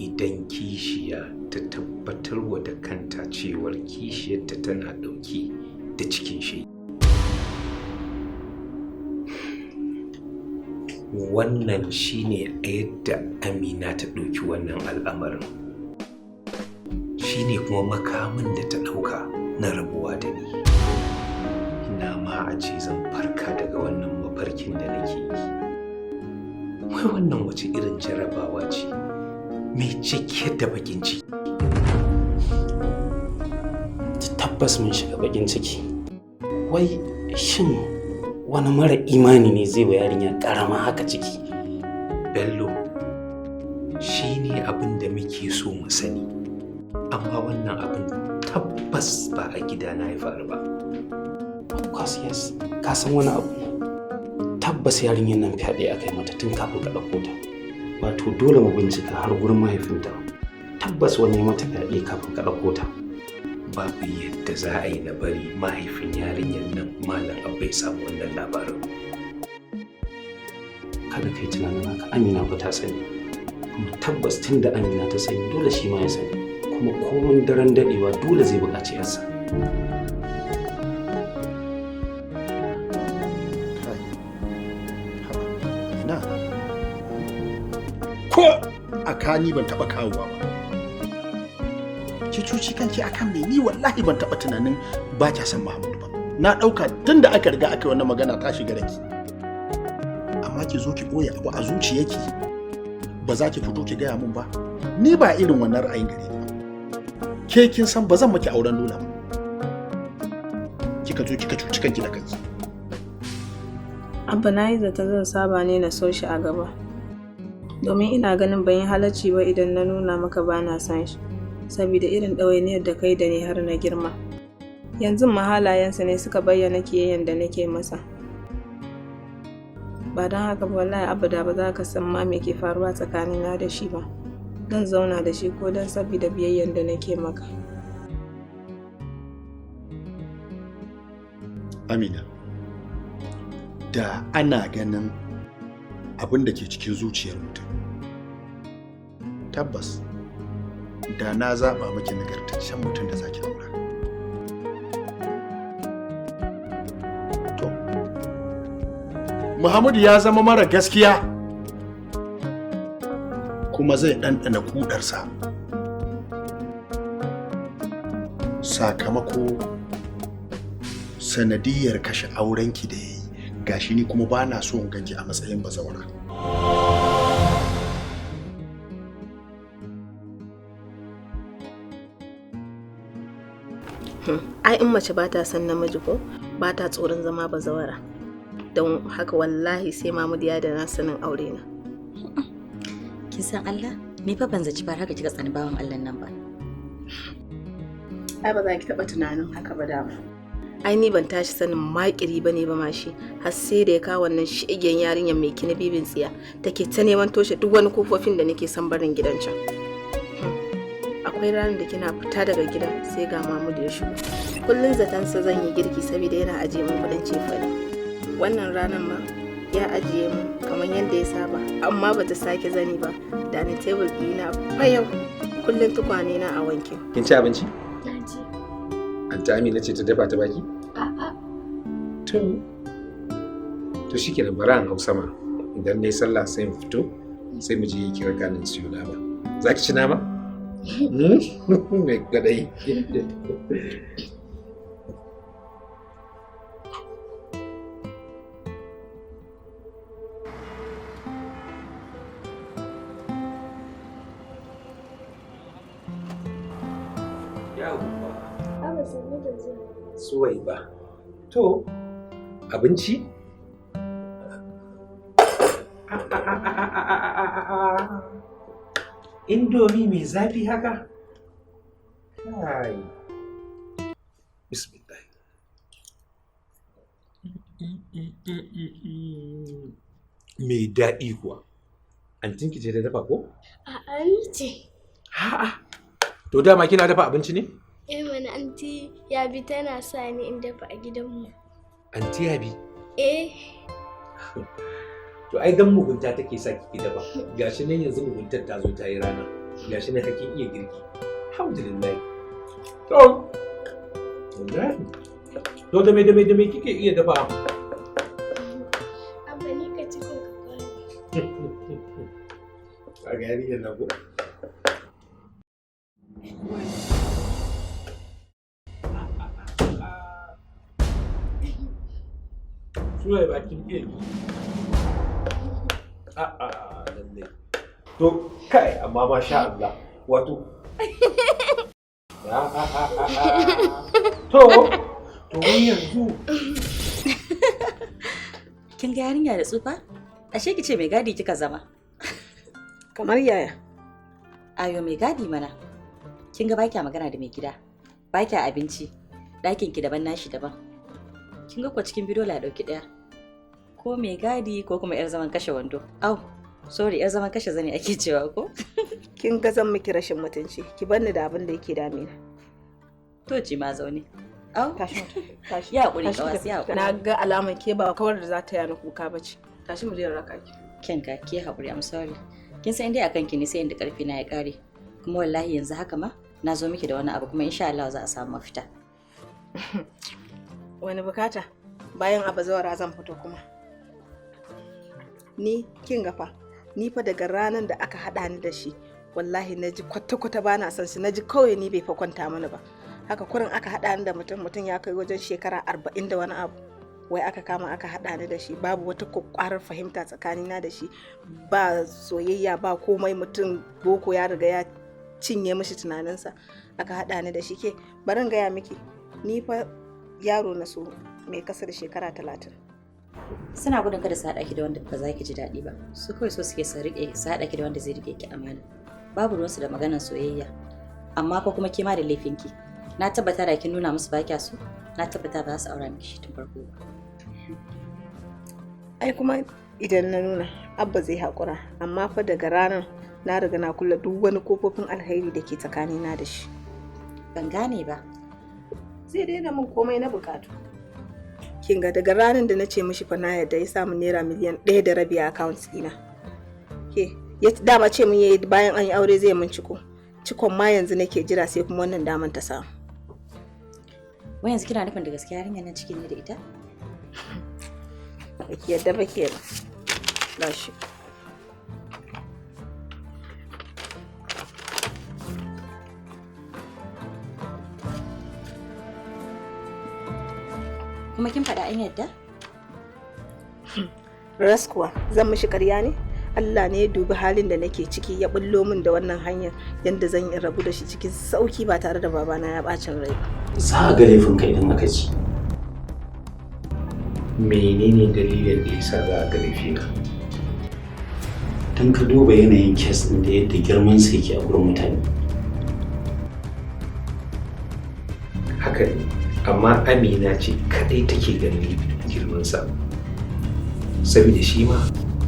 Idan kishiya ta tabbatarwa da kanta cewar kishiyarta tana ɗauke da cikin shi. Wannan shine a yadda Amina ta ɗauki wannan al'amarin. Shine kuma makamin da ta ɗauka na rabuwa da ni. Ina ma a ce zan farka daga wannan mafarkin da nake yi. Wai wannan wace irin jarabawa ce mai cike da bakin ciki. Tabbas mun shiga bakin ciki. Wai shin wani mara imani ne zai wa yarinya karama haka ciki? Bello, shi ne abin da muke so mu sani, amma wannan abin tabbas ba a gidana ya faru ba. Of course yes. Ka san wani abu? Tabbas yarinyar nan fyaɗe aka yi mata tun kafin ka ɗauko ta. Wato dole mu bincika har gurin mahaifinta. Tabbas wani ya mata fyaɗe kafin ka ɗauko ta. Babu yadda za a yi na bari mahaifin yarinyar nan Malam Abba ya samu wannan labarin. Kada kai tunanin haka, Amina ba ta sani. Kuma tabbas tun da Amina ta sani dole shi ma ya sani. Kuma komin daren daɗewa dole zai buƙaci 'yarsa. Kai, haba, ina ko a kani ban taɓa kawowa ba. Ki cuci kanki akan me? Ni wallahi ban taɓa tunanin ba kya son Muhammadu ba. Na ɗauka tun da aka riga aka yi wannan magana ta shiga ranki. Amma ki zo ki ɓoye abu a zuciyarki, ba za ki fito ki gaya min ba. Ni ba irin wannan ra'ayin gare ni ba. Ke kin san ba zan miki auren dole ba. Kika zo kika cuci kanki da kanki. Abba, na yi zaton zan saba ne na so shi a gaba. Domin ina ganin ban yi halacci ba idan na nuna maka ba na son shi. Saboda irin ɗawainiyar da kai da ni har na girma. Yanzu ma halayensa ne suka bayyana kiyayyen da nake masa. Ba don haka ba wallahi Abba da ba za ka san ma me ke faruwa tsakanina da shi ba. Zan zauna da shi ko don saboda biyayyen da nake maka. Amina, da ana ganin abin da ke cikin zuciyar mutum, tabbas da na zaɓa miki nagartaccen mutum da zaki aura. To, Muhammadu ya zama mara gaskiya kuma zai ɗanɗana kudarsa. Sakamako sanadiyar kashe aurenki da ya yi, gashi ni kuma ba na so in ganki a matsayin bazawara. Ai in mace ba ta son namiji ko ba ta tsoron zama bazawara. Don haka wallahi sai Mahmud ya da na sanin aure na. Kin san Allah? Ni fa ban zaci ba haka kika tsani bawan Allah nan ba. Ai ba za ki taɓa tunanin haka ba dama. Ai ni ban tashi sanin makiri ba ne ba ma shi, har sai da ya kawo wannan shegen yarinyar mai kini bibin tsiya take ta neman toshe duk wani kofofin da nake son barin gidan can. Akwai ranar da kina fita daga gidan sai ga Mahmud ya shigo. Kullun zatansa zan yi girki saboda yana ajiye min kuɗin cefane. Wannan ranar ma ya ajiye min kamar yadda ya saba, amma bata sake zani ba. Dining table ɗina fayau, kullun tukwane na a wanke. Kin ci abinci? Na ci. Anta Amina ce ta dafa ta baki? A'a. To shikenan, bari an hau sama. Idan nayi sallah sai mu fito, sai mu je ki raka ni siyo nama. Za ki ci nama? Mai gwadai. Yawwa. Abba, sannu da zuwa. Suwaiba. To, abinci? Indomi mai zafi haka? Kai. Bismillah. Mai daɗi kuwa. Antinki ce ta dafa ko? A'a, ni ce. A'a. To dama kina dafa abinci ne? Eh mana, anti Yabi tana sa ni in dafa a gidanmu. Anti Yabi? Eh. To ai dan mugunta take sa kike dafa. Gashi nan yanzu muguntar ta zo ta yi rana. Gashi na kake iya girki. Alhamdulillah. To, wallahi. To da me kike iya dafa? Abba, ni ka ci Coca-Cola. A ga yarinyar nan ko? Suwai bakin iya girki. A'a, lallai. To, kai, amma masha Allah. Wato. To, wai yanzu. Kin ga yarinya da tsufa? Ashe ki ce mai gadi kika zama. Kamar yaya? Ayo, mai gadi mana. Kin ga baki magana da mai gida. Baki abinci. Ɗakin ki daban, nashi daban. Kin ga kuwa cikin bidola ya ɗauki ɗaya. Ko mai gadi ko kuma 'yar zaman kashe wando. Au, sorry, 'yar zaman kashe zani ake cewa ko? Kin ga zan miki rashin mutunci. Ki bar ni da abin da yake damina. To ci ma zaune. Au, Tashi mu tafi. Tashi. Ya haƙuri, Tashi mu ƙawas, tafi. ya haƙuri. Na ga alamar ke ba kawar da za ta yana kuka ba ce. Tashi mu je in raka ki. Kin ga, ke haƙuri, I'm sorry. Kin san dai akan ki ne sai inda ƙarfi na ya ƙare. Kuma wallahi yanzu haka ma na zo miki da wani abu, kuma insha Allah za a samu mafita. Wani bukata? Bayan abu zawara zan fito kuma. Ni kin ga fa, ni fa daga ranar da aka haɗa ni da shi, wallahi na ji kwata-kwata ba na son shi, na ji kawai ni bai fa kwanta mani ba. Haka kurin aka haɗa ni da mutum, mutum ya kai wajen shekara 40 da wani abu. Wai aka kama aka haɗa ni da shi, babu wata kwakwarar fahimta tsakanina da shi, ba soyayya, ba komai. Mutum boko ya riga ya cinye mishi tunaninsa, aka haɗa ni da shi. Ke, bari in gaya miki, ni fa yaro na so mai kasa da shekara 30. Suna gudun kada su haɗa ki da wanda ba za ki ji daɗi ba. Su kawai so suke su riƙe, su haɗa ki da wanda zai riƙe ki amana. Babu ruwansu da maganar soyayya. Amma fa kuma ke ma da laifinki. Na tabbata da kin nuna musu ba kya so, na tabbata ba za su aura miki shi tun farko ba. Ai kuma idan na nuna, Abba zai haƙura, amma fa daga ranar na riga na kulle duk wani kofofin alheri da ke tsakanina da shi. Ban gane ba. Zai daina min komai na bukatu. Kin ga daga ranar da na ce mishi fa na yarda, ya samu naira miliyan 1.5 a account ɗina. Ke ya dama ce min yayi bayan an yi aure zai min ciko. Cikon ma yanzu nake jira, sai kuma wannan daman ta samu. Wai yanzu kina nufin da gaskiya yarinyar nan ciki ne da ita? Baki yadda ba kenan. Gashi. Kuma kin faɗa an yadda? Ras kuwa, zan mishi ƙarya ne? Allah ne ya dubi halin da nake ciki ya bullo min da wannan hanyar yadda zan yi rabu da shi cikin sauki ba tare da babana ya bacin rai ba. Za a ga laifinka idan aka ci. Menene dalilin da yasa za a ga laifina? Don ka duba yanayin case ɗin da yadda girman sa yake a gurin mutane. Haka ne, amma Amina ce kadai take ganin girmansa, saboda shi ma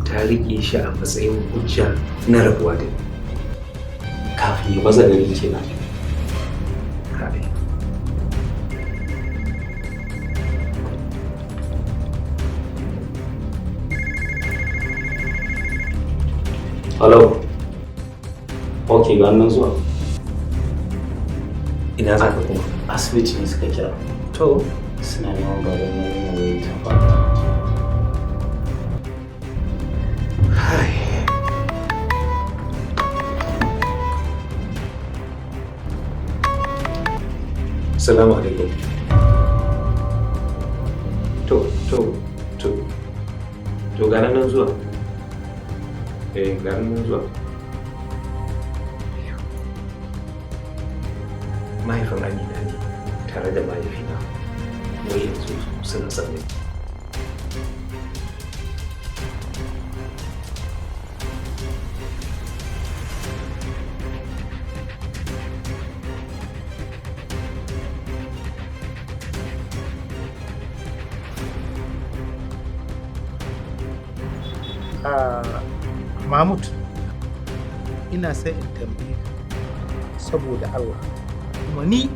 ta riƙe shi a matsayin hujja na rabuwa da ni. Kafin ya baza gari kenan. Kai. Hello. Ok, ga nan zuwa. Ina za ka kuma? Asibiti ne suka kira. To. Suna neman baban yarinya, wai ta faɗa. Hai. Salamu alaikum. To. To, ga nan zuwa. Eh, ga nan zuwa. Mahaifin Amina ne tare da mahaifina. Wai yanzu suna sami. Mahmud, ina sai in tambaye ka saboda Allah, kuma ni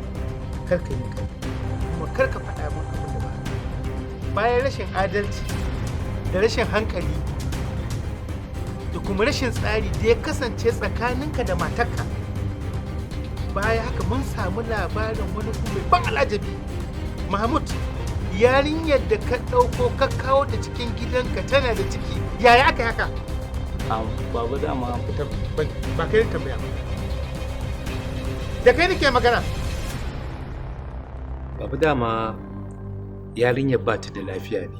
kar ka yi kai, kuma kar ka faɗa min abin da ba haka. Bayan rashin adalci da rashin hankali Da kuma rashin tsari da ya kasance tsakaninka da matarka. Baya haka mun samu labarin wani kuma mai ban alajabi. Mahmud, yarinyar da ka ɗauko ka kawo ta cikin gidanka tana da ciki, yaya aka yi haka? Baba, dama Ba kai tambaya ba. Da kai nake magana. Babu, dama yarinyar ba ta da lafiya ne,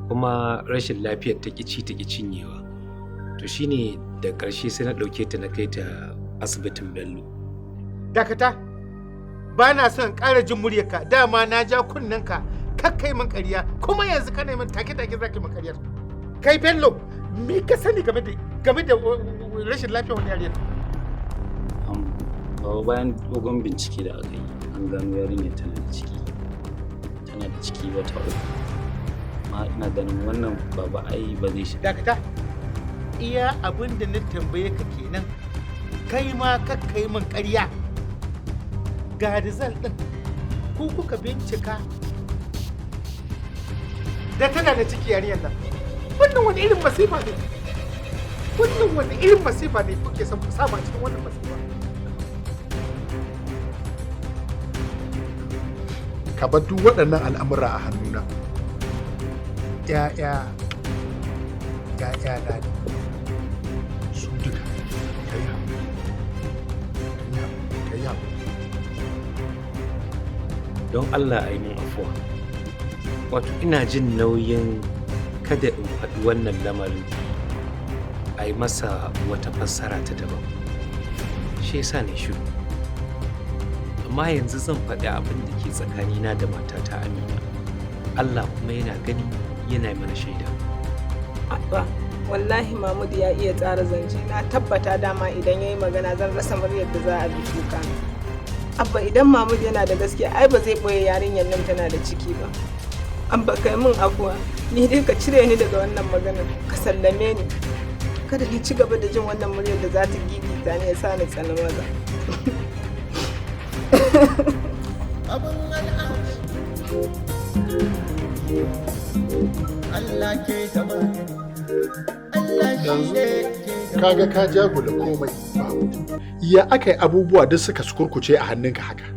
kuma rashin lafiyar ta ci ta cinyewa. To shine da ƙarshe sai na ɗauke ta na kai ta asibitin Bello. Dakata, ba na son ƙara jin muryarka. Dama na ja kunnenka kakkai min ƙarya, kuma yanzu kana min take take zaki min ƙaryar. Kai Bello, me ka sani game da rashin lafiyar wani yarinyar? Baba, bayan dogon bincike da aka yi, an gano yarinyar tana da ciki. Tana da ciki wata 3. Amma ina ganin wannan, baba, ai ba zai shiga. Dakata, iya abin da na tambaye ka kenan. Kai ma kakkai min ƙarya. Ga result ɗin, ku kuka bincika da tana da ciki yarinyar nan. Wannan wani irin masifa ne? Wannan wani irin masifa ne kuke son ku saba cikin wannan masifa? Ka bar duk waɗannan al'amura a hannuna. Ya'ya ya'ya na ne su duka. Ka yi haƙuri, ka yi haƙuri. Don Allah a yi min afuwa. Wato ina jin nauyin kada in faɗi wannan lamarin a yi masa wata fassara ta daban. Shi yasa ne shiru. Amma yanzu zan faɗi abin da ke tsakanina da matata Amina. Allah kuma yana gani, yana mana shaida. Abba, wallahi Mahmud ya iya tsara zance. Na tabbata dama idan ya yi magana zan rasa muryar da za a bi kuka. Abba, idan Mahmud yana da gaskiya, ai ba zai boye yarinyar nan tana da ciki ba. Abba, kai min afuwa. Ni dai ka cire ni daga wannan maganar, ka sallame ni. Kada ni ci gaba da jin wannan muryar da za ta gigita ni ya sa ni tsani maza. Abin al'ajabi, Allah ke ta magani, Allah shi Yanzu ne ke da kaga ka jagula komai, Mahmud. Ya aka yi abubuwa duk suka sukurkuce a hannunka haka?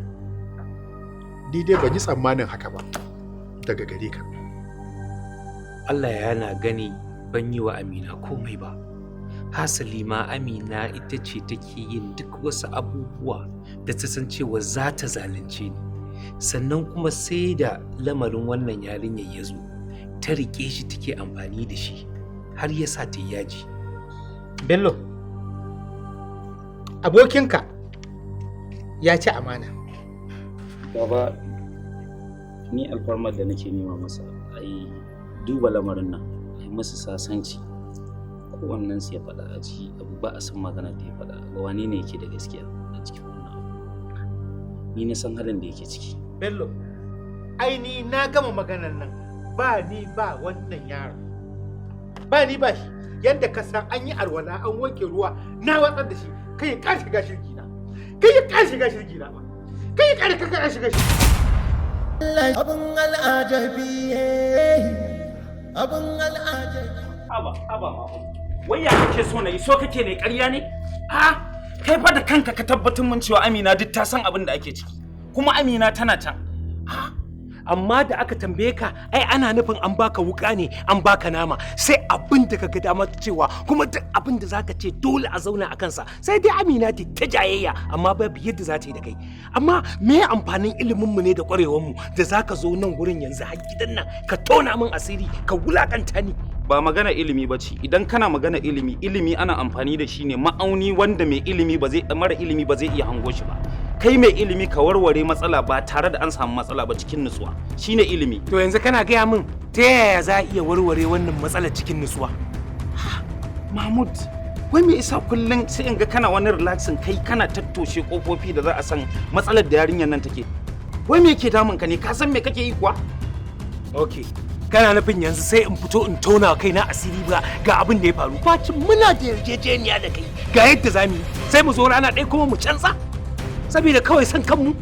Ni dai ban yi tsammanin haka ba daga gare ka. Allah yana gani, ban yi wa Amina komai ba. Hasali ma Amina ita ce take yin duk wasu abubuwa da ta san cewa za ta zalunce ni. Sannan kuma sai da lamarin wannan yarinyar ya zo, ta riƙe shi take amfani da shi har ya sa ta yi yaji. Bello, abokinka ya ci amana. Baba, ni alfarmar da nake nema masa, a yi duba lamarin nan, a yi masa sasanci. Kowannen su ya faɗa a ji abu, ba a san magana da ya faɗa ga wane ne yake da gaskiya a cikin wannan abu. Ni na san halin da yake ciki. Bello, ai ni na gama maganar nan, ba ni ba wannan yaron. Ba ni ba shi, yadda ka san an yi alwala an wanke ruwa na watsar da shi, kai ya ƙara shiga shirgi na. Kai ya ƙara shiga shirgi na ba. Kai ya ƙara shiga shirgi. Abin al'ajabi, abin al'ajabi. Aba, aba, Mahmud. Wai ya kake so na yi? So kake ne ƙarya ne? Ha? Kai fa da kanka ka tabbatar mun cewa Amina duk ta san abin da ake ciki. Kuma Amina tana can. Amma da aka tambaye ka, ai ana nufin an baka wuka ne, an baka nama, sai abin da kaga dama cewa, kuma duk abin da zaka ce dole a zauna a kansa. Sai dai Amina ta ta jayayya, amma babu yadda za ta yi da kai. Amma me amfanin ilimin mu ne da kwarewar mu da zaka zo nan gurin yanzu har gidan nan ka tona min asiri, ka wulakanta ni? Ba magana ilimi ba ce. Idan kana magana ilimi, ilimi ana amfani da shi ne ma'auni wanda mai ilimi ba zai, mara ilimi ba zai iya hango shi ba. Kai mai ilimi ka warware matsala ba tare da an samu matsala ba cikin nutsuwa. Shine ilimi. To yanzu kana gaya min ta yaya za a iya warware wannan matsalar cikin nutsuwa? Mahmud, wai me isa kullum sai in ga kana wani relaxing, kai kana tattoshe kofofi da za a san matsalar da yarinyar nan take? Wai me yake damun ka ne? Ka san me kake yi kuwa? Okay, kana nufin yanzu sai in fito in tona kaina asiri ba ga abin da ya faru, bacin muna da yarjejeniya da kai ga yadda zamu yi, sai mu zo rana ɗaya kuma mu canza saboda kawai san kanmu?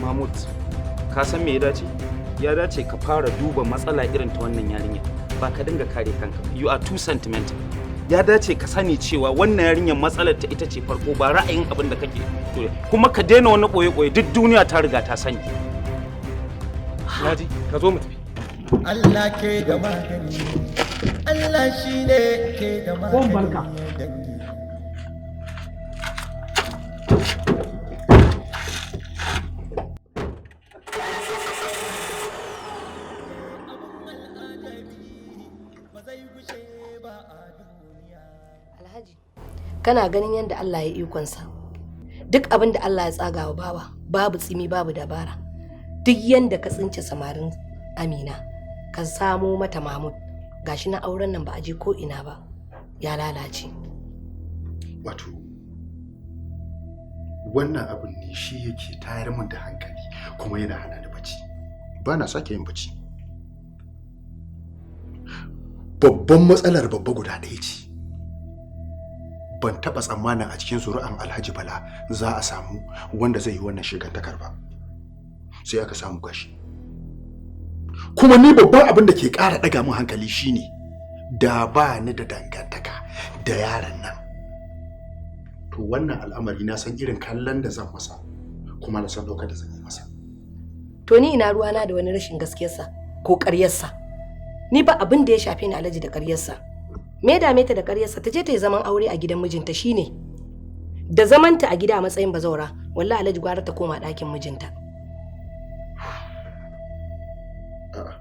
Mahmud, ka san me ya dace? Ya dace ka fara duba matsala irin ta wannan yarinya, ba ka dinga kare kanka. You are too sentimental. Ya dace ka sani cewa wannan yarinyar matsalar ta ita ce farko, ba ra'ayin abin da kake. Kuma ka daina wani boye-boye, duk duniya ta riga ta sani. Naji, ka zo mu tafi. Allah ke da magani, Allah shi ne ke da magani. Barka. Alhaji, kana ganin yadda Allah ya ikonsa. Duk abin da Allah ya tsaga wa bawa, babu tsimi babu dabara. Duk yadda ka tsince samarin Amina, ka samo mata Mahmud, gashi na auren nan ba a je ko ina ba, ya lalace. Wato, wannan abin ne shi yake tayar min da hankali kuma yana hana ni bacci. Ba na sake yin bacci. Babban matsalar babba guda ɗaya ce. Ban taɓa tsammanin a cikin zuri'an Alhaji Bala za a samu wanda zai yi wannan shigantakar ba. Sai aka samu gashi. Kuma ni babban abin da ke ƙara ɗaga min hankali shine da ba ni da dangantaka da yaron nan. To wannan al'amari na san irin kallon da zan masa kuma na san ɗaukar da zan yi masa. To ni ina ruwana da wani rashin gaskiyarsa ko ƙaryarsa. Ni ba abin da ya shafe ni Alhaji da ƙaryarsa. Me dame ta da ƙaryarsa, ta je ta yi zaman aure a gidan mijinta shine. Da zamanta a gida a matsayin bazawara, wallahi Alhaji gwara ta koma ɗakin mijinta. A'a.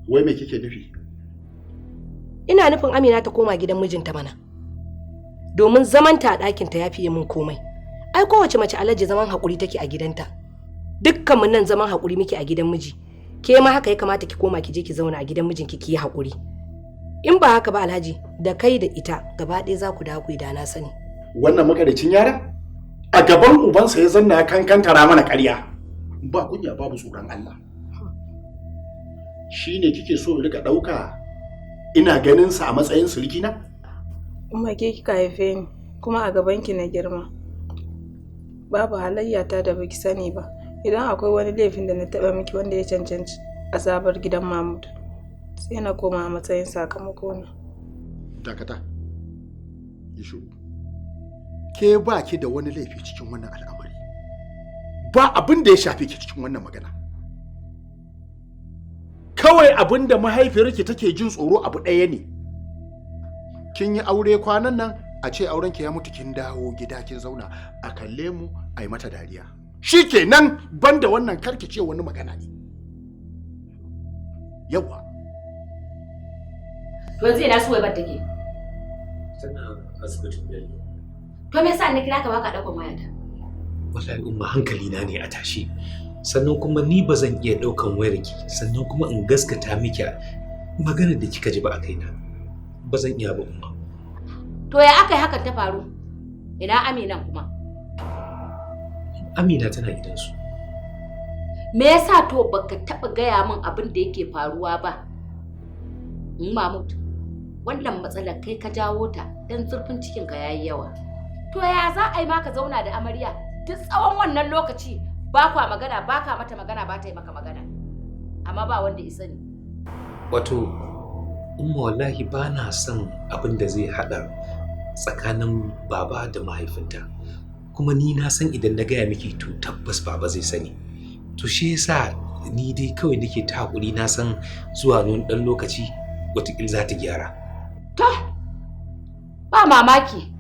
Wai me kike nufi? Ina nufin Amina ta koma gidan mijinta mana. Domin zamanta a ɗakinta ya fiye min komai. Ai kowace mace Alhaji zaman haƙuri take a gidanta. Dukkanmu nan zaman haƙuri muke a gidan miji. Ke ma haka ya kamata ki koma ki je ki zauna a gidan mijinki ki yi haƙuri. In ba haka ba Alhaji, da kai da ita gaba ɗaya za ku dawo ku yi da na sani. Wannan makaricin yaron a gaban ubansa ya zanna ya kankantara mana ƙarya. Ba kunya babu tsoron Allah. Shi ne kike so in rika ɗauka ina ganin sa a matsayin surikina? Umma, ke kika haife ni kuma a gabanki na girma. Babu halayyata da baki sani ba. Idan akwai wani laifin da na taɓa miki wanda ya cancanci azabar gidan Mahmud, sai na koma a matsayin sakamako na. Dakata. Yi shiru. Ke ba ki da wani laifi cikin wannan al'amari. Ba abin da ya shafe ki cikin wannan magana. Kawai abin da mahaifiyarki take jin tsoro abu ɗaya ne. Kin yi aure kwanan nan, a ce aurenki ya mutu, kin dawo gida kin zauna, a kalle mu a yi mata dariya. Shi kenan, banda wannan karki ce wani magana ne. Yawwa. To yanzu ina Suwaibar take? Tana asibitin Bello. To me yasa na kira ka baka ɗaukan wayata? Wallahi Umma, hankali na ne a tashi. Sannan kuma ni ba zan iya ɗaukan wayarki sannan kuma in gaskata miki maganar da kika ji ba a kaina. Ba zan iya ba, Umma. To ya aka yi hakan ta faru? Ina Aminan kuma? Amina tana gidansu. Me yasa to baka taɓa gaya min abin da yake faruwa ba? Mahmud, wannan matsalar kai ka jawo ta don zurfin cikinka yayi yawa. To ya za a yi ma ka zauna da amarya duk tsawon wannan lokaci ba kwa magana, ba ka mata magana, ba ta yi maka magana. Amma ba wanda ya sani. Wato, Umma, wallahi ba na son abin da zai haɗa tsakanin baba da mahaifinta. Kuma ni na san idan na gaya miki to tabbas baba zai sani. To shi yasa ni dai kawai nake ta hakuri, na san zuwa wani ɗan lokaci wataƙila za ta gyara. To, ba mamaki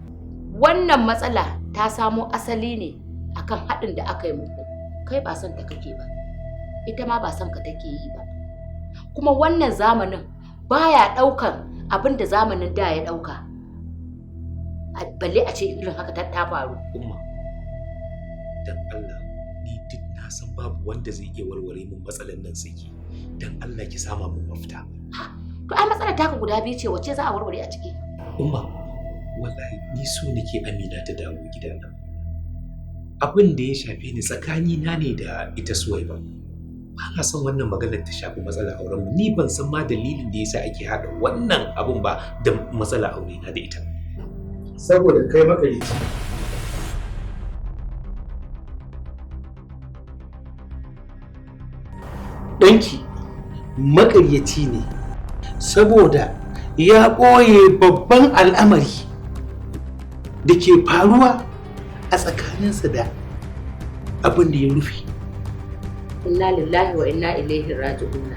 wannan matsala ta samo asali ne akan haɗin da aka yi muku. Kai ba son ta kake ba, ita ma ba son ka take yi ba. Kuma wannan zamanin baya ɗaukan abin da zamanin da ya ɗauka. Balle a ce irin haka ta faru. Umma, dan Allah, ni duk na san babu wanda zai iya warware min matsalar nan sai ki. Dan Allah ki sama min mafita. To ai matsalar taka guda biyu ce, wacce za a warware a ciki? Umma, wallahi ni so nake Amina ta dawo gidana. Abin da ya shafe ni tsakani na ne da ita Suwaiba. Ba na son wannan maganar ta shafi matsalar auren mu. Ni ban san ma dalilin da yasa ake haɗa wannan abun ba da matsalar aure na da ita. Saboda kai makareci. Ɗanki makaryaci ne saboda Ya ɓoye babban al'amari da ke faruwa a tsakaninsa da abin da ya rufe. Inna lillahi wa inna ilaihi raji'un.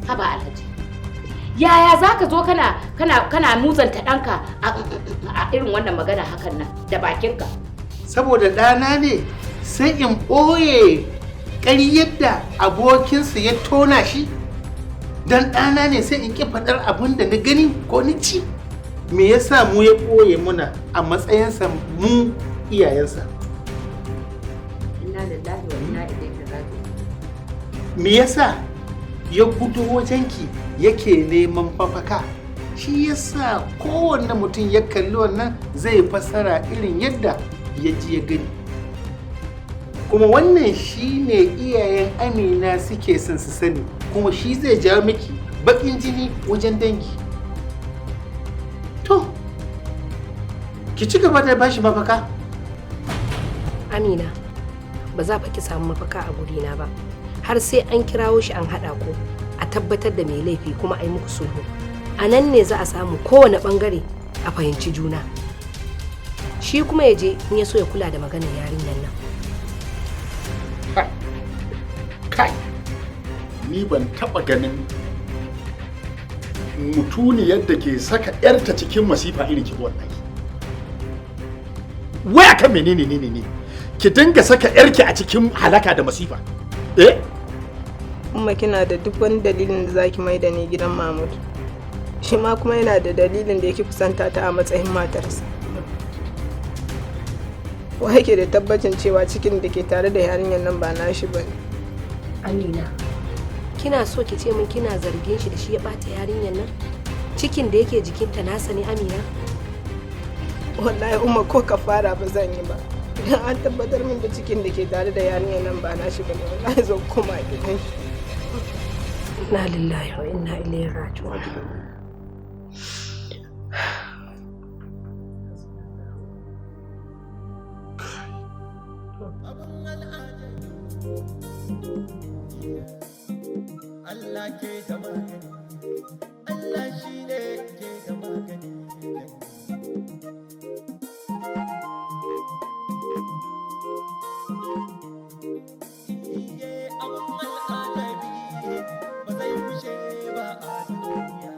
Haba Alhaji. Yaya za ka zo kana muzanta ɗanka a irin wannan magana hakan nan da bakinka? Saboda ɗana ne sai in ɓoye ƙaryar da abokinsa ya tona shi? Don ɗana ne sai in ƙi faɗar abin da na gani ko ni ci? Me yasa mu ya ɓoye muna a matsayinsa mu iyayensa? Inna lillahi wa inna ilaihi raji'un. Me yasa ya gudu wajenki yake neman mafaka? Shi yasa kowanne mutum ya kalli wannan zai fassara irin yadda ya ji ya gani. Kuma wannan shi ne iyayen Amina suke son su sani, kuma shi zai jawo miki baƙin jini wajen dangi. To, ki ci gaba da bashi mafaka. Amina, ba za fa ki samu mafaka a gurina ba. Har sai an kirawo shi an haɗa ku a tabbatar da mai laifi kuma a yi muku sulhu. A nan ne za a samu kowane ɓangare a fahimci juna. Shi kuma ya je in ya so ya kula da maganar yarinyar nan. Kai, ni ban taɓa ganin mutuniyar da ke saka 'yarta cikin masifa irin ki wallahi. Wai akan menene ne ne ne? Ki dinga saka 'yarki a cikin halaka da masifa. Eh? Umma, kina da duk wani dalilin da zaki mai da ni gidan Mahmud. Shi ma kuma yana da dalilin da yake kusanta ta a matsayin matarsa. Wa yake da tabbacin cewa cikin da ke tare da yarinyar nan ba nashi bane? Amina, kina so ki ce min kina zargin shi da shi ya bata yarinyar nan? Cikin da yake jikinta nasa ne, Amina? Wallahi Umma, ko kafara ba zan yi ba. Idan an tabbatar min da cikin da ke tare da yarinyar nan ba nashi bane, wallahi zan koma gidan shi. Inna lillahi wa inna ilaihi raji'un. Allah ke da magani, Allah shi ne ke da magani. Iye abun al'ajabi ba zai wuce ba a duniya.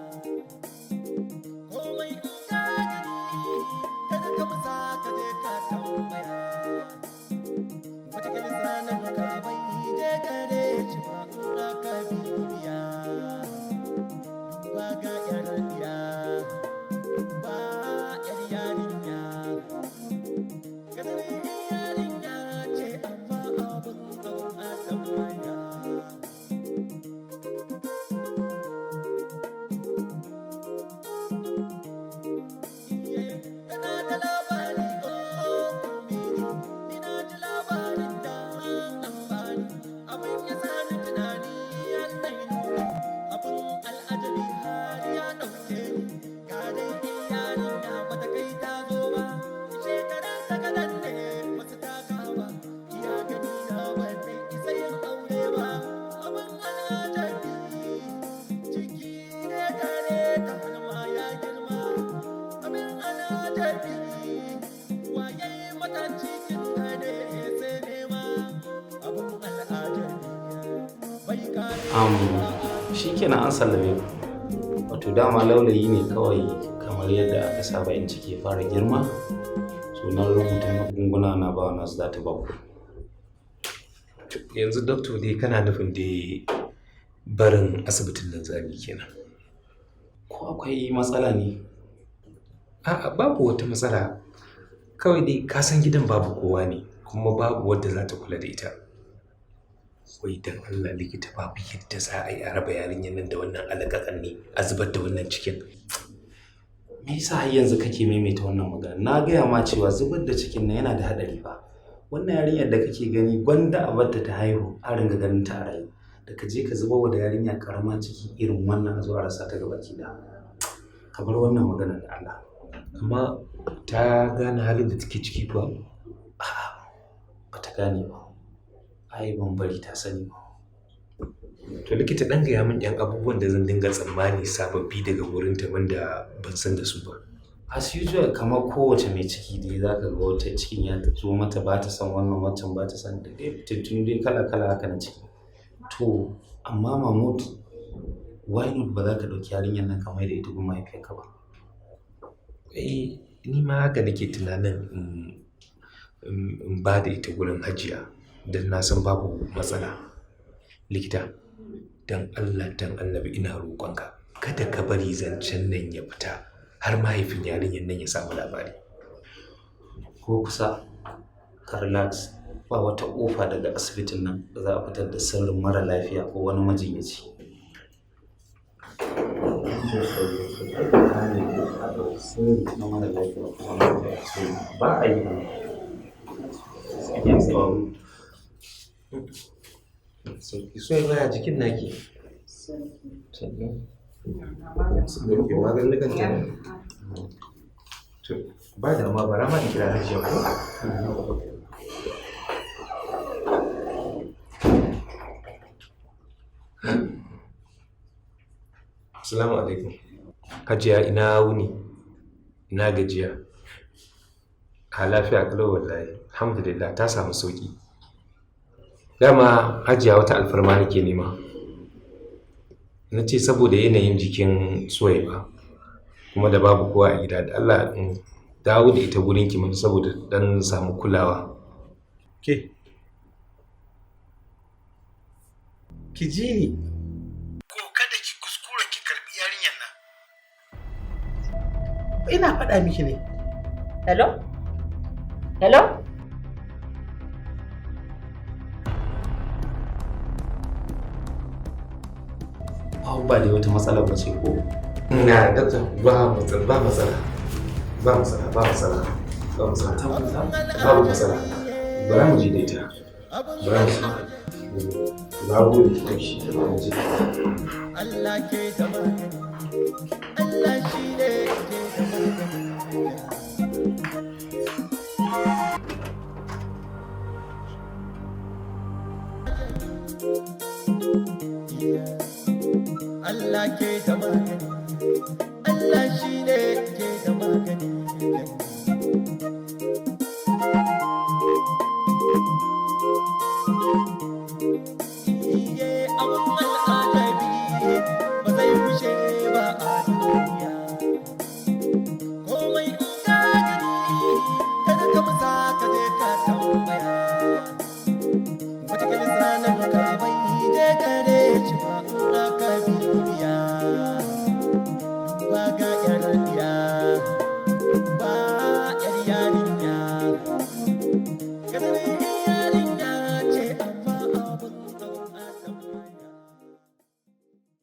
Komai in ka gani, kada ka musa ka je ka tambaya. Wata sanan ka bai je gare shi ba in aka bibiya. Ba ga yar iya, ba yar yarinya. Kadarin yarinya ce amma abun abun a tambaya. Tana da labari, oh, kumini, ni na ji labarin da an bani. Abin ya sani tunani har na yi nuni, abin al'ajabi har ya ɗauke ni. Ga dai yarinya ba ta kai ta zo ba, shekarun ta kaɗan ne ba su taka ba. Iya gani na ba ta isa yin aure ba, abin al'ajabi. Ciki ne gare ta har ma ya girma, abin al'ajabi. Waye mata cikin ta ne sai nema, abin al'ajabi. Bai kare Shikenan an sallame ku. Wato dama laulayi ne kawai kamar yadda aka saba in ciki ya fara girma. So na rubuta magunguna na ba nasu za ta ba ku. Yanzu doctor dai kana nufin dai barin asibitin nan zami kenan? Ko akwai matsala ne? A'a, babu wata matsala. Kawai dai ka san gidan babu kowa ne, kuma babu wadda za ta kula da ita. Wai dan Allah likita, babu yadda za a yi a raba yarinyar nan da wannan alaƙaƙan ne a zubar da wannan cikin? Me yasa har yanzu kake maimaita wannan magana? Na gaya ma cewa zubar da cikin nan yana da haɗari fa. Wannan yarinyar da kake gani, gwanda a barta ta haihu a ringa ganin ta a raye, da ka je ka zubar da yarinya karama ciki irin wannan a zo a rasa ta gaba ki da. Ka bar wannan magana da Allah. Amma ta gane halin da take ciki kuwa? A'a, ba ta gane ba. Ai ban bari ta sani ba. To likita, dan gaya min yan abubuwan da zan dinga tsammani sababbi daga wurinta wanda ban san da su ba. As usual, kamar kowace mai ciki dai, za ka ga wata cikin ya zo mata ba ta san wannan, wancan ba ta san da dai fitattunu dai kala kala haka na ciki. To amma Mahmud, why not ba za ka ɗauki yarinyar nan ka mai da ita gun mahaifiyarka ba? Eh, ni ma haka nake tunanin in ba da ita gurin Hajiya don na san babu matsala. Likita, don Allah don Annabi ina roƙonka, kada ka bari zancen nan ya fita har mahaifin yarinyar nan ya samu labari. Ko kusa, ka relax, ba wata ƙofa daga asibitin nan da za a fitar da sirrin mara lafiya ko wani majinyaci. Sirri na mara lafiya ko wani majinyaci ba a yi. Sauki so baya jikin naki. Sannan ok, maganin ta ne. To ba da ma bara ma in kira Hajiya ko. Assalamu alaikum. Hajiya, ina wuni? Ina gajiya? A lafiya kalau wallahi. Alhamdulillah, ta samu sauki. Dama Hajiya, wata alfarma nake nema. Na ce saboda yanayin jikin Suwaiba kuma da babu kowa a gida, da Allah in dawo da ita gurin ki mana saboda dan samu kulawa. Ke. Ki ji ni. Ko kada ki kuskura ki karbi yarinyar nan. Ina faɗa miki ne. Hello? Hello? Ba dai wata matsala ba ce ko? Na dakta, ba matsala, ba matsala. Ba matsala, ba matsala. Ba matsala. Babu matsala. Bara mu je da ita. Bara mu je. Na gode. Mu je. Allah ke da magani, Allah shi ne ke da magani. Allah ke da magani, Allah shi ne ke da magani. Iye, abun al'ajabi ba zai wuce ba a duniya. Komai in ka gani, kada ka musa, ka je ka tambaya. Wata sanar ka bai je gare shi ba in aka bibiya. Ba ga yar iya, ba yar yarinya.